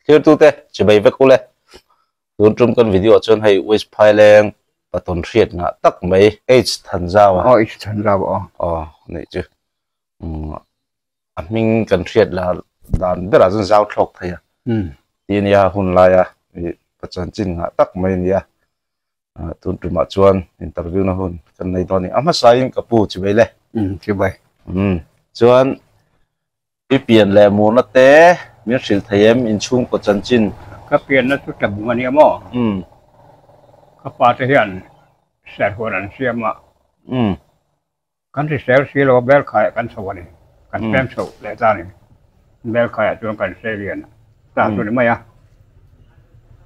Thirtute chibai vek ule. Tun tum kan video ah chuan hei West Phaileng Paton hriat ngah tak mai H Thanzau a. Aw H Thanzau aw. Aw anih chu. Umm a hming kan hriat la dan berah chuan zau thlawk thei a. Ti ania hun laia Pachanchin ngah tak mai ania. Tun tumah chuan interview na hun kan nei dawn a ni. A hmasain ka pu chibai le. Umm chibai. Umm chuan. I pian leh murna te min hrilh thei em inchhungkaw chanchin? Ka pianna chu tabung a nia maw? Ka pa te hian serhuan an siam a. Kan hrisel si lo a belkhaiah kan chho a ni. Kan pem chho leh ta a ni. Belkhaiah chuan kan sei lian ta chu a ni mai a.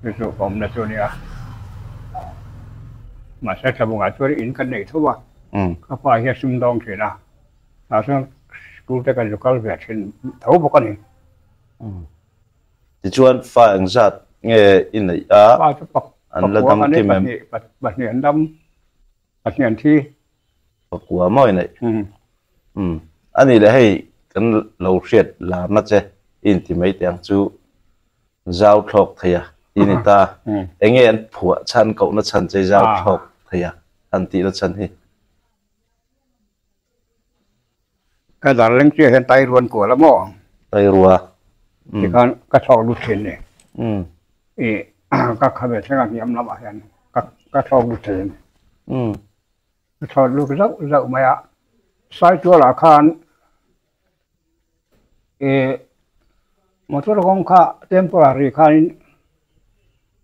Chu chu ka awmna chu a nia. Mahse tabungah chuan in kan nei tho a. Ka pa hi a sumdawng thin a. Tah chuan school te kan zu kal ve thin tho bawk a ni. Tichuan fa engzat nge i neih a? Fa chu An la dam kim em? Pahnih an dam, pahnih an thi. Pakua maw i neih? Umm. A nih leh hei kan lo hriat larna che i inti mai teh ang chu zau thlawk thei a ti ni ta. Enge an phuah chhan kohna chhan che zau thlawk thei a an tihna chhan hi? Ka dar leng chiah hian tai ruan kual a maw? Tai rua. Tikhan ka thlawk lut thin ni. I ka khabe thleng a hniam lamah hian ka ka thlawk lut thei a ni. Ka thlawk lut zauh zauh mai a. Saitualah khan i motor kawng kha temporary khanin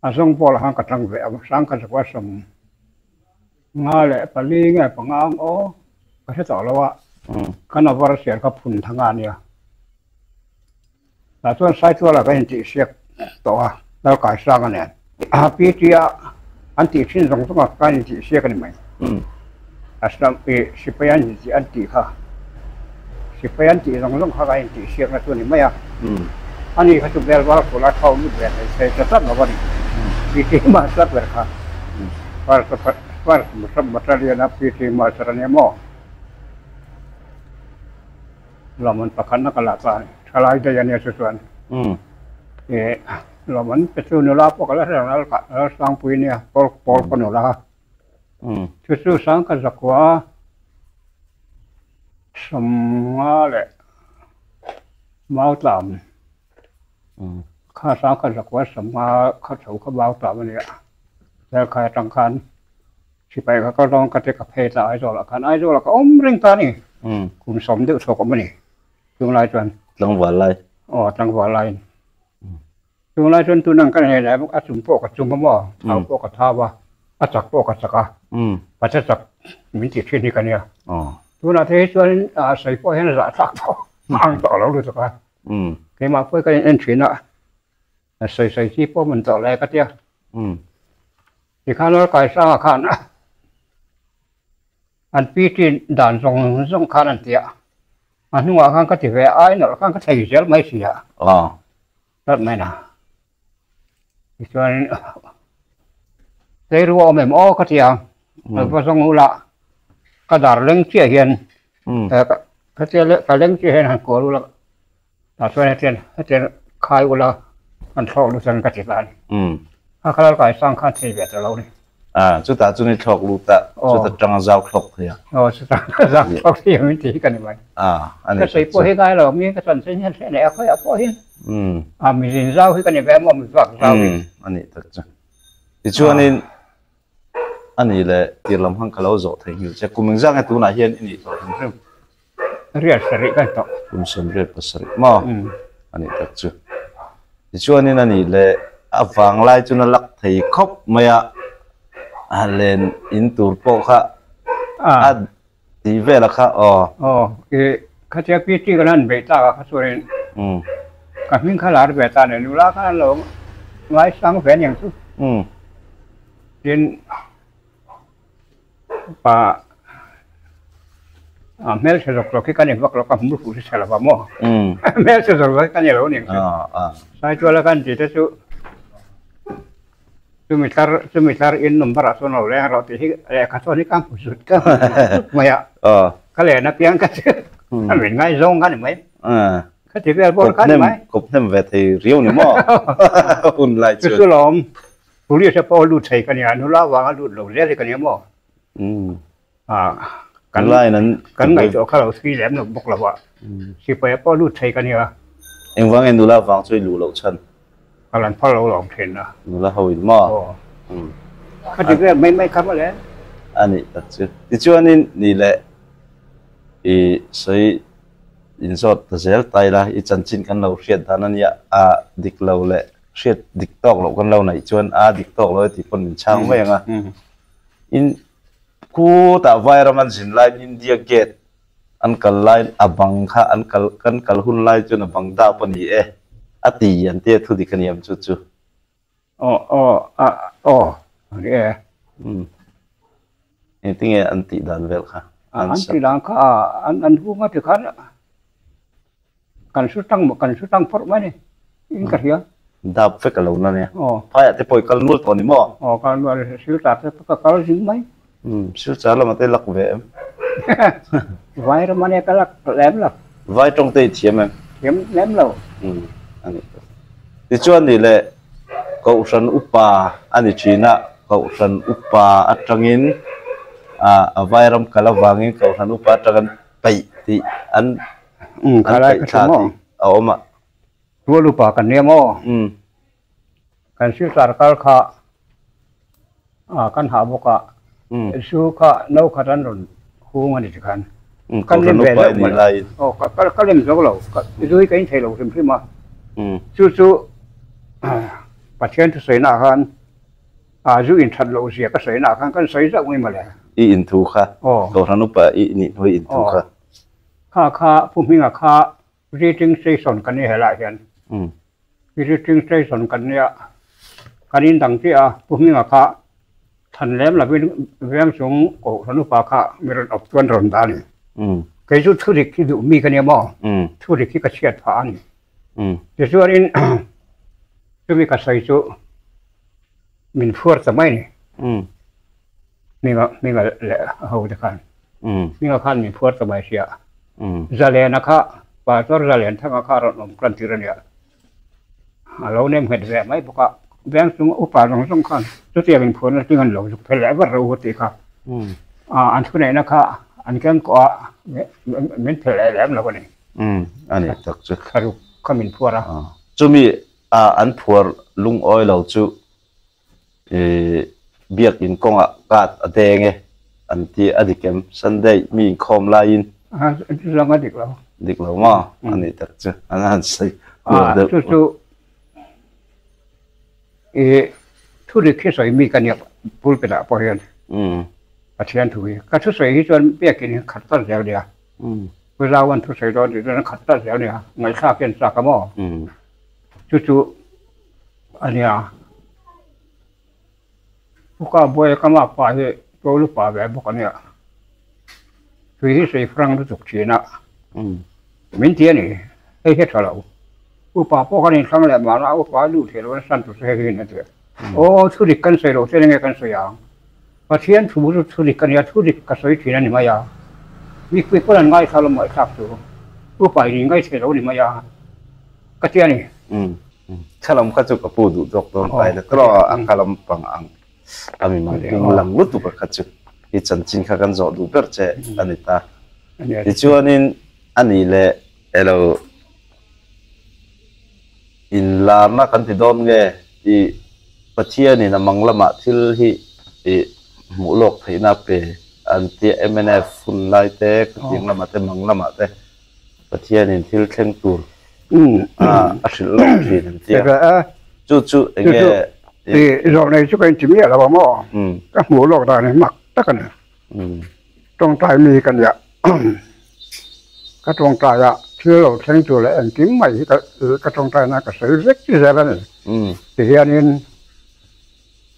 a zawng pawlah khan ka tlang ve a, sangkhat zakua sawm nga leh pali nge panga ang aw ka hre tawh lo a, kan avar sial kha phun thang a nia. Tah chuan Saitualah ka intihsiak tawh a, Lalkaisanga nen. PT-a an tih thin zawng zawng a ka intihsiak a ni mai. Assam ih sipai an intih an tih kha, sipai an tih zawng zawng kha ka intihsiakna chu a ni mai a. Ani kha chu bel var kula thau lut ve thei thei ta tlat lo a ni. PT master ber kha first first battalion a PT master a nia maw? Lawmman pakhatna ka la ta a ni. Thalai daih a nia chu chuan ih lawmman pe chu nula pawh ka la hre lo lal Sangpui nia pawl pawl ka nula a. Chu chu Sangka zakua sawmnga leh Mautlam kha Sangka zakua sawmnga kha tho kha Mautlam a nia. Helkhai atang khan Sipai kha ka rawng ka te ka phei ta Aizawl ah khan Aizawl ah ka awm reng ta a ni. Kum sawm deuh chhuak awm a ni chunglai chuan. Tlangval lai. Aw tlangval laiin. Chunglai chuan tun ang kan hei leh a chum pawh ka chum a maw, thau pawh ka thau a, a chak pawh ka chak a, pacha chak min tih thin hi ka nia. Tunah te hi chuan sawi pawh hian zah thlak tawh a ang tawh lo lutuk a. Keimah pawh hi ka in en thin a, sawi sawi chi pawh man tawh le ka tia. Tikhan Lalkaisanga khan an PT dan zawng zawng khan an ti a, a hnungah khan ka ti ve a, ai nawlh khan ka thei zel mai si a, tlat mai na. Tichuan Tleiru a awm em aw ka ti a, va zawng ula ka dar leng chiah hian ka tia ka leng chiah hian han kual ula Tah chuan hetiang hetiang khai ula an thlawk lut chuan ka ti ta a ni. A kha lalkai sang khan thei ve ta lo a ni. A, chutah chuan i thlawk lut a, chuta tanga zau thlawk thei a. Aw, chuta zau thlawk thei ang tih hi ka ni mai. A, a ni. Ka sawi pawh hi ngai lo, mi ka chanchin hian hre leh a khawiah pawh hian. A, mi zin zau hi ka ni ve a maw, mi vak zau hi. A nih tak chu. Tichuanin a nih leh tir lam khan ka lo zawh thei nghilh che. Kum engzah nge tunah hian i nih tawh hrim hrim? Riat sarih kan tawh. Kum sawmriat pasarih maw? A nih tak chu. Tichuanin a nih leh a vanglai chu na lak thei khawp mai a, a len in tur pawh kha a tih vel a kha aw. Aw, i khatia PT kan han beih tak a kha chuanin ka hming kha lar ve ta nen nula khan an lo ngaisang ve aniang chu. Tin. Pa a hmelchhe zawk zawk hi kan in vak lo ka hmur huh hi chhe lova maw hmelchhe zawk zawk hi kan ni lo ning chu saituala kan tih te chu chumi thar chumi thar in number ah chuan lo leng rawh tih hi lehkha chuan hi ka hmu zut ka hmu zut mai a ka len apiang ka chu a min ngaizawng ka ni mai. Khati vel bawr kha ni mai. Kawp hnem ve thei riau ni maw? Hun lai chuan. Chu lawm. Police a pawh lut thei ka nia, nula vanga lut lo zel hi ka nia maw? Umm. Ah, kan lai nan kan ngaihtuah kha lo thui lem lo bawk lo a. Sipai a pawh lut thei ka nia. Engvang nge nula vang chu i luh loh chhan? Ka lan phal lo lawm thin a. Nula ho in maw? Aw. Umm. Khati vel mai mai kha mawle. A nih tak chu. Tichuanin ni leh i sawi inzawt ta zel ta ila i chanchin kan lo hriat dan a nia a dik lo leh hriat dik tawk loh kan lo neih chuan a dik tawk lo e tih pawn min chhang mai ang a. In khutah Vairam an zin laiin India Gate an kal laiin a bang kha an kal kan kal hun lai chuan a bang dap a ni e a ti an tia thu dik a ni ang chu chu. Aw aw a aw a ni e. Umm engtinge an tih dan vel kha? An tih dan kha an an hung a tikhan Kan su tang maw kan su tang phawrh mai ni in ka hria. Dap vek a lo na nia. Phaiah te pawh i kal nual tawh ni maw? Aw kal nual silchar te ka kal zing mai. Umm silchar lamah te lak ve em? Vai ram ania ka lak lem lo. Vai tawng te i thiam em? Thiam lem lo. Umm a ni. Tichuan ni le Kohhran upa a ni thin a, Kohhran upa atangin a vai ram kal avangin Kohhran upa atang an peih tih an Umm An khalai peih ka thla hre maw? tih a awm a. Rual upa kan nia maw? Umm. Kan silchar kal kha ah kan hah bawk a, zu kha no khat an rawn hung a ni tikhan. Umm Kan Kohhran lem ve upa zauh i nih mawle. laiin. Aw ka ka lem zo lo, zu hi ka in thei lo hrim hrim a. Umm. Chu chu Pathian thusawi naah khan ah zu in that loh zia ka sawi naah khan kan sawi zauh mai mawle. I inthu kha. Aw. Kohhran upa i nih hnuai inthu kha. Kha kha Pu Hminga kha Visiting Station kan ni helaiah hian Visiting Station kan nia kan in dang chiah a, Pu Hminga kha thlan lem lovin veng chung Kohhran upa kha mi rawn awp chuan rawn dah a ni. Kei chu thu dik hi duh mi ka nia maw? Thu dik hi ka chhiat phah a ni. Tichuanin chumi ka sawi chu min phuar ta mai a ni. Hminga hminga leh a ho te khan hminga khan min phuar ta mai sia Zalena kha Pastor Zalen thanga kha a rawn awm tan tir a nia a lo nem nghet ve mai bawk a veng chung upa zawng zawng khan chutiang in phuarna chu an lo zuk phel leh vat ro tih kha an thuneihna kha an keng kawh a min phel leh lem lo a ni a ni tak chu thlaruk kha min phuar a chumi an phuar lungawi lo chu Biakin kawngah card a deng e an ti a dik em? Sunday mi inkhawm laiin. A chu a dik lo. Dik lo maw? A nih tak chu an han sawi kual deuh. Chu chu i thu dik hi sawi mi ka nia pulpit ah pawh hian Pathian thu hi ka thusawi hi chuan biakin hi khat tlat zel nia. Pu Zauan thusawi dawn tih chuan a khat tlat zel nia ngaihthlak hian chak a maw? Chu chu A nia. Uka buai ka mak pa hi Tolu pa ve bawk a nia. Tui hi sei frank lutuk thin a. Min ti a ni. Hei hi a tha lo. Upa pawh kan inthlang leh mahna upa luh theih loh nasa tur chu hei hi a ni. Aw thu dik kan sawi loh chuan enge kan sawi ang. Pathian thu chu thu dik a nia, thu dik ka sawi thin a ni mai a. Mipui pawn an ngaithla lo ngaihthlak chu. Upa in ngaithei lo a ni mai a. Ka ti a ni. Khalam kha chu ka pu duh zawk dawn ta ila tawh a khalam pang ang a mi mang hming lang lutuk a kha chu i chanchin kha kan zawh duh ber che a ni ta. Tichuanin a nih leh elo inlarna kan ti dawn nge i Pathianin a mang lamah thil hi i hmuh lawk theihna pe an tia mnf hun lai te khatiang lamah te mang lamah te Pathianin thil thleng tur a hrilh lawk thin an ti a, chu chu eng nge i zawh nei chu ka inti miah lo a maw? Ka hmuh lawk dan hi mak tak a ni. Tawngtai mi ka nia, ka tawngtai a thil lo thleng tur leh engkim mai hi ka tawngtai na ka sawi vek zel a ni. Tihianin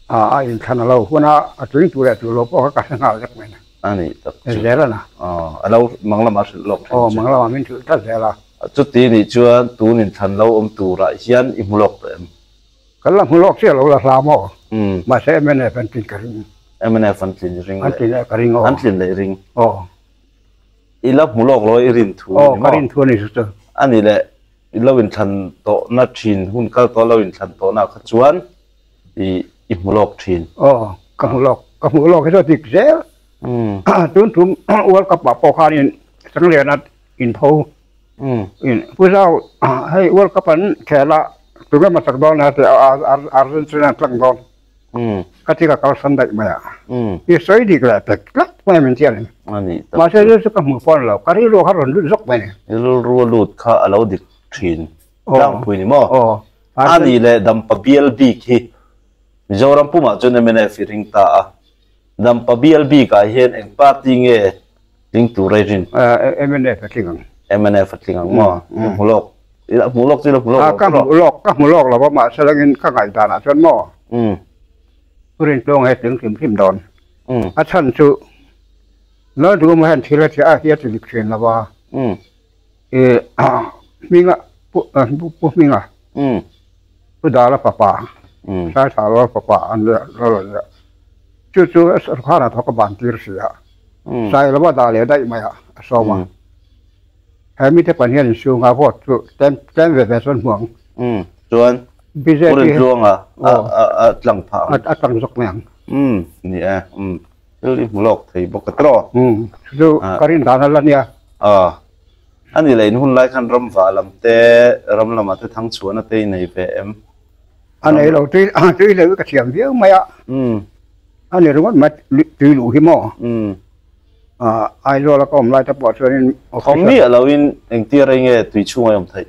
a inthlan a lo hun a, a tling tur leh tur lo pawh kha ka hre nghal vek mai a. A nih tak chu. Zel a na. Aw, a lo mang lamah hrilh lawk thin chu. Aw, mang lamah min hrilh tlat zel a. Chuti nih chuan tun inthlan lo awm turah hian i hmu lawk tawh em? Kan la hmu lawk chiah lo la hla maw? Mahse mnf an tlin ka ring. Mnf an tlin ring leh. An tlin leh ka ring aw. An tlin leh ring. Aw. I la hmu lawk lo i rin thu ni maw? Aw, ka rin thu a ni chu chu. A nih leh. I lo inthlan tawhna thin hun kal tawh lo inthlan tawhna kha chuan i i hmu lawk thin. Aw, ka hmu lawk, ka hmu lawk hi chu a dik zel. Tun tum World Cup ah pawh khanin Sangliana intho in Pu Zau hei World Cup an khel a tunge hmasak dawn a ti a Argentina an tlang dawn. Ka ti ka kalsan daih mai a. I sawi dik leh pek tlat mai min chian in. Mahse chu chu ka hmu pawn lo, ka rilru kha rawn lut zawk mai ni. I rilru a lut kha a lo dik thin tlangpui ni maw? A nih leh Dampa bial bik hi Mizoram pumah chuan mnf i ring ta a. Dampa bial bikah hian eng party nge tling tur a i rin? Mnf a tling ang. Mnf a tling ang maw? I hmu lawk. I hmu lawk chu i la hmu lawk lo. Ka hmu lawk, ka hmu lawk lo a, mahse langin ka ngaihdanah chuan maw? Pu Rintluang he tling hrim hrim dawn. A chhan chu Lalduhawma hian thil a thiah a hi a ti dik thin lo a. I Hminga Pu Hminga Pu Dala fapa Saithalo fapa an nia lo nia. Chu chu sorkharah thawk a ban tir si a. Sailova dah leh daih mai a a sawm a. He mite pan hian inchhunga vote chu tlem tlem ve ve chuan hmu ang. Chuan BJP Pu Rintluanga a tlang phah ang. A tlang zawk mai ang. Ni e. Thil i hmu lawk thei bawk a tawh. Chu chu ka rin dan a la nia. A ni leh in hun lai khan ram vah lam te, ram lamah te thang chhuahna te i nei ve em? A nei lo, tui tui leh ka thiam viau mai a. A ni ringawt mai tui luh hi maw? Aizawl a ka awm lai te pawh chuanin office a. Thawm miah loin engtia rei nge tui chhung a awm theih?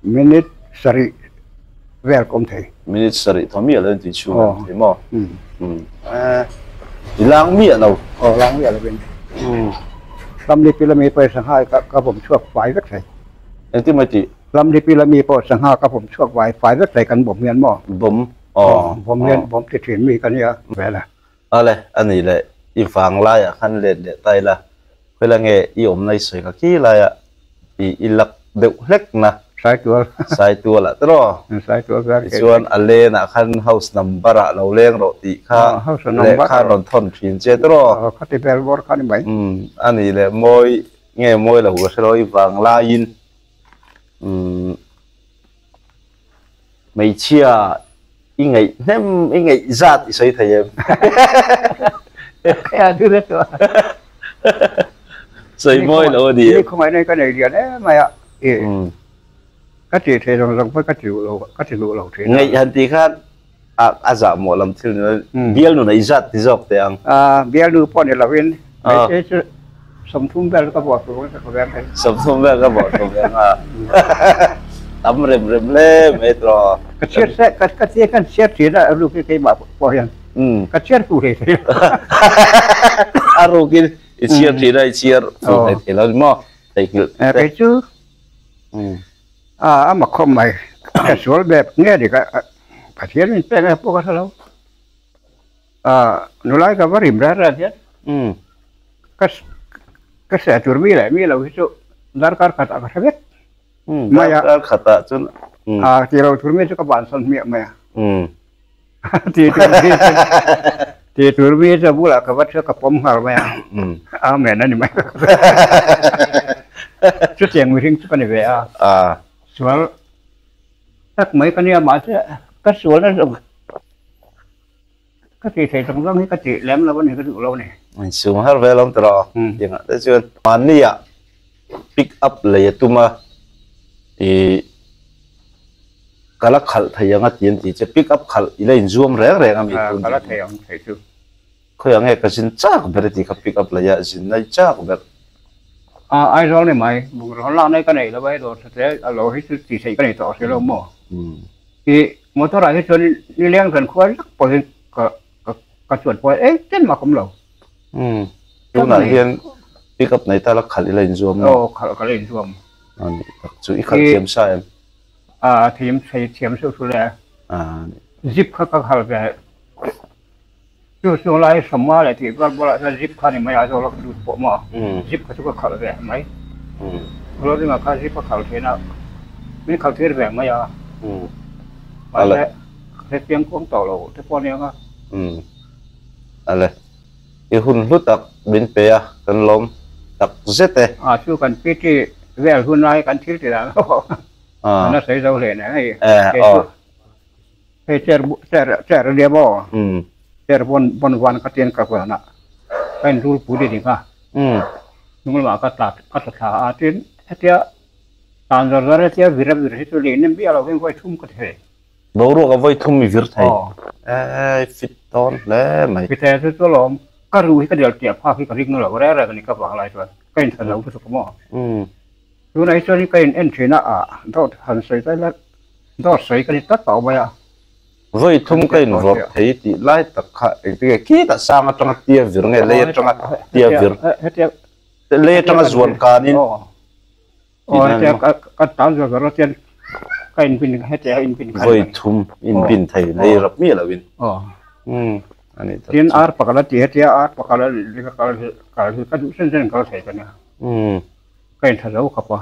Minute sarih vel ka awm thei. Minute sarih thawm miah loin tui chhung a awm thei maw? I lang miah lo. Aw lang miah lovin. Lamli pila mi pawh sangha ka vawm chhuak fai vek thei. Engtin mai tih? Lamli pila mi pawh sangha ka vawm chhuak fai fai vek thei kan bawm hian maw? Bawm? Aw. Bawm hian bawm ti thin mi ka nia vel a. Ale, a nih leh i vang laiah khan let leh ta ila, khawila nge i awmna i sawi kha khi laiah i i lak deuh hlek na. Saitual. Saitual ah tiraw? Saitual vel kei. Tichuan a len ah khan house number ah lo leng rawh tih kha lehkha rawn thawn thin che tiraw? Aw, khati vel bawr kha ni mai. Umm, a nih leh mawi nge mawi lo ka hre lo i vang laiin umm. Hmeichhia i ngaih hnem i ngaih zat i sawi thei em? Sawi mawi lo a ni em? Khawngaih nei ka nei lian em mai a. Ka ti thei zawng zawng pawh ka ti duh lo ka ti duh lo thin a. Ngaih han tih khan a a zah mawh lam thil ni lo bialnu nei zat ti zawk teh ang. Bialnu pawh ni lovin hmeichhia chu 30 vel ka vuah tur ka vel thei. 30 vel ka vuah tur ve anga tam rem rem hle mai tawh. Ka chhiar se ka ka tia kan chhiar thin a ruk hi keimah pawh hian ka chhiar fu hlei thei lo. A rukin i chhiar thin a i chhiar fu hlei thei lo ni maw theihnghilh te. Kei chu a mak khawp mai ka sual ve nge ni ka Pathian min pek nge pawh ka hre lo. Nulai ka va rim reng reng hian ka ka seh tur mi leh mi lo hi chu darkar khatah ka hre vek mai a. Darkar khatah chuan a ti lo tur mi chu ka bansan hmiah mai a. Ti tur mi chu ti tur mi chu a bulah ka va ṭhia ka pawm nghal mai a. Amen a ni mai. Chutiang mihring chu ka ni ve a. Sual tak mai ka nia mahse ka sualna zawng Ka tih theih zawng zawng hi ka tih lem lo a ni, ka duh lo a ni. Insum har ve alawm tawh tiangah te chuan mahniah pick up lei a tum a, ih ka la khalh thei ang a ti an ti che, pick up khalh i la inzuam reng reng a mi tun. Ka la thei ang thei chu. Khawiah nge ka zin chak ber i tih kha pick up lei a zin nai chak ber. Aizawl ni mai, bungraw lak nai ka nei lo a, hei dawr tha te a lo hi chu tih theih ka nei tawh si lo maw. I motor ah hi chuan nileng zan khua zak pawh hi ka ka ka chuan pawh eng chen mah ka awm lo. Umm tunah hian pick up nei ta la khalh ila inzuam maw? Aw khalh ka la inzuam. A nih tak chu i khalh thiam sa em? A thiam thei thiam seuh su le. A nih. Zip kha ka khalh ve chu chu lai sawma leh tih vel bulah chuan zip kha ni mai a zawk la ka lut pawh maw? Zip kha chu ka khalh ve mai. Loading ah khan zip a khalh thin a min khalh tir ve mai a mahse ka hre piang kuang tawh lo te pawh a nia nga. Ale i hun hlu tak min pe a kan lawm tak zet e. A chu kan PT. vel hun lai kan thil ti dan ho an a sawi zo hle nen hei kei chu hei chair chair chair a nia maw chair vawn vawn van ka tian ka huan a ka in rul pui ding a hnung lamah ka tla ka tla thla a tin hetia tan zawr zawr hetia vir a vir hi chu lei nem biah lo hian vawi thum ka ti thei. Boruak a vawi thum i vir thei e fit dawn hle mai. Fite chu chu alawm ka ru hi ka del tiah phak hi ka ring lo reng reng a ni ka vang lai chuan ka intha zo lutuk maw. Tunah hi chuan ka in en thin a ah dawt han sawi zai la dawt sawi ka ni tlat tawh mai a. Vawi thum ka in vawrh thei tih lai tak kha engtin nge khitah sang atanga tia vir nge lei atanga tia vir lei atanga zuan kanin. Aw hetia ka tan zawr zawr chuan ka in bin hetia in bin khan Vawi thum in bin thei lei rap miah lo in. Aw. Ani tak. Tin ar pakhat a ti hetia ar pakhat a ka kal hi kal hi ka duh chen chen kal thei ka nia. Ka in tha zo khawp a.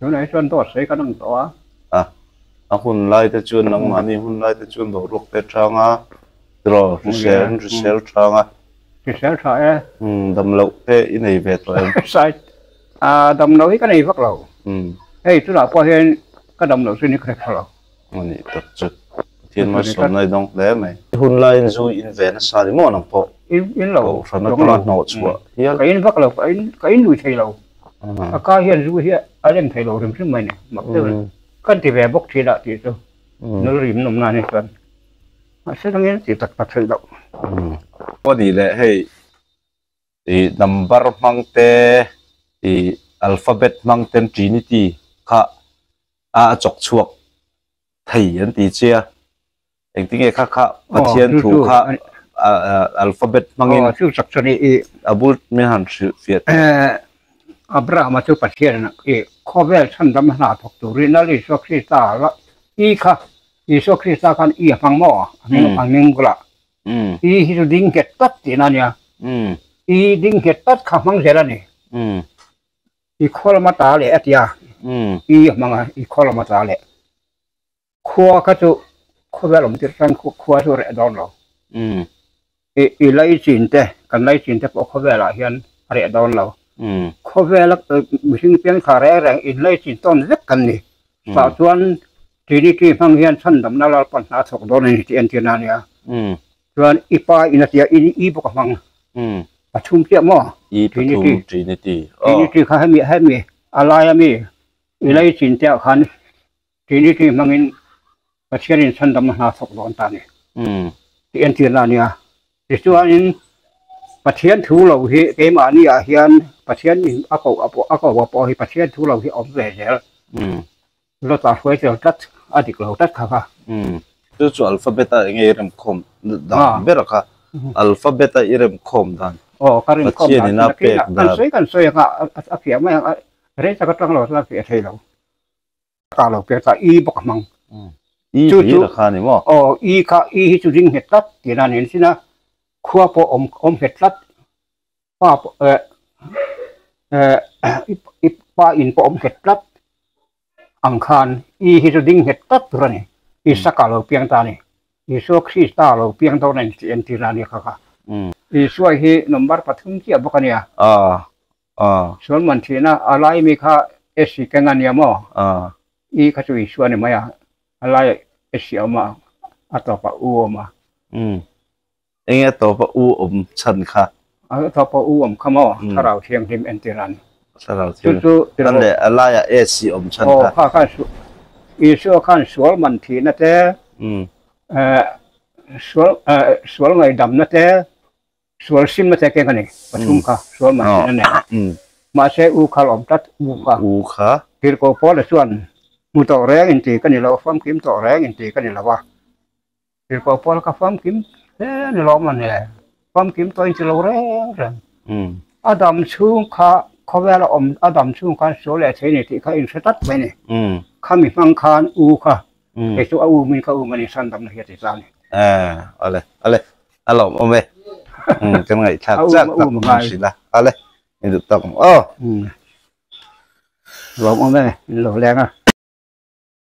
Tunah hi chuan dawt sawi kan ang tawh a. A a hun lai te chuan nangmahni hun lai te chuan boruak te chang a tiraw hrisel hrisel chang a. Hrisel tha e. Umm dam loh te i nei ve tawh em? Sai ah dam loh hi ka nei vak lo. Umm. Hei tunah pawh hian ka dam loh chu ni ka hre pha lo. A nih tak chu. Pathian malsawmna i dawng hle mai. I hun laiin zu in ve nasa ni maw nang pawh? In in lo. Kohhran atanga hnawh chhuah hial. Ka in vak lo, ka in ka in lui thei lo. Ka ka hian zu hi a lem thei lo hrim hrim mai ni. Mak deuh a ni. Kan ti ve bawk thin a tih chu. Nul rim nawm na ni chuan. Mahse dangin ti tak tak theih loh. Aw ni leh hei i number hmang te i alphabet hmang ten trinity kha a chawk chhuak thei an ti che a engtinge kha kha Pathian thu kha alphabet hmangin chu chak chuan i a bul min han hrilh fiah teh. Abrahama chu Pathian i khawvel chhandam hna thawk turin Lal Isua Krista i kha Isua Krista khan i a hmang maw? A hming a hming bulah. I hi chu ding nghet tlat tihna a nia. I ding nghet tlat kha hmang zel a ni. I khaw lama ta leh a ti a. I a hmang a, i khaw lama ta leh. Khua kha chu khawvel awm tir tan khua chu reh dawn lo. I lei chin te, kan lei chin te pawh khawvelah hian a reh dawn lo. Khawvela mihring piang thla reng reng in lei chin tawn vek kan ni. Chutah chuan Trinity hmang hian chhandamna Lalpan hna a thawk dawn a ni tih entirna a nia. Chuan i pa in a tia in i bawk a hmang. Pathum chiah maw? I pathum Trinity. Trinity kha hemi hemi a laia mi i lei chin te ah khan Trinity hmangin Pathianin chhandamna hna thawk dawn ta a ni tih entirna a nia. Tichuanin Pathian thu lo hi keimahni ah hian Pathian in a koh a pawh a koh a pawh hi Pathian thu lo hi a awm ve zel. Lawta hruai tel tlat a dik lo tlat kha kha. Chu chu alphabet a enge i remkhawm dan ber kha alphabet a i remkhawm dan Aw ka rinkhawm dan chu nakin ah kan sawi kan sawi anga a fiah mai ang a rei tak atang lo chuan a fiah thei lo. Ka lo pek ta i bawk a hmang. I Chu hi chu la kha ni maw? Aw i kha i hi chu ding nghet tlat tihna a ni sin a, khua pawh awm awm nghet tlat pa pawh eh eh i pa in pawh awm nghet tlat ang khan i hi chu ding nghet tlat tur a ni. Isaka lo piang ta a ni. Isua Krista lo piang dawn a ni tih entirna a ni kha kha. Isua hi number pathum chiah bawk a nia. Aw. Sual man thihna a lai mi kha Esi keng a nia maw? Aw. I kha chu Isua a ni mai a, a laiah Esi a awm a, a tawpah U a awm a. Umm. Enge a tawpa U awm chhan kha? A tawpa U awm kha maw? Thlarau Thianghlim entir a ni. Thlarau Thianghlim. Chu chu. Kan leh a laiah Esi awm chhan kha. Aw kha khan Isua khan sual man thihna te, sual sual ngaihdamna te, Sual sim a che keng a ni, pathum kha sual man thin a nei. Mahse u kha a awm tlat, u kha. U kha. Tirhkoh Paula chuan hmu tawh reng in ti ka ni lo, famkim tawh reng in ti ka ni lo a. Tirhkoh Paula kha famkim hle a ni lawm a ni, famkim tawh in ti lo reng reng. A dam chhung kha khawvel a awm, a dam chhung khan sual leh thei a ni tih kha inhre tlat mai a ni. Khami hmang khan u kha, kei chu a um in ka um a ni, sandamna hi a ti ta a ni. Awle, awle. A lawm awm e. Kan ngaihthlak chak tak an hrilh a. Ale, in duh tak ang aw. Lawm awm e, in lo leng a.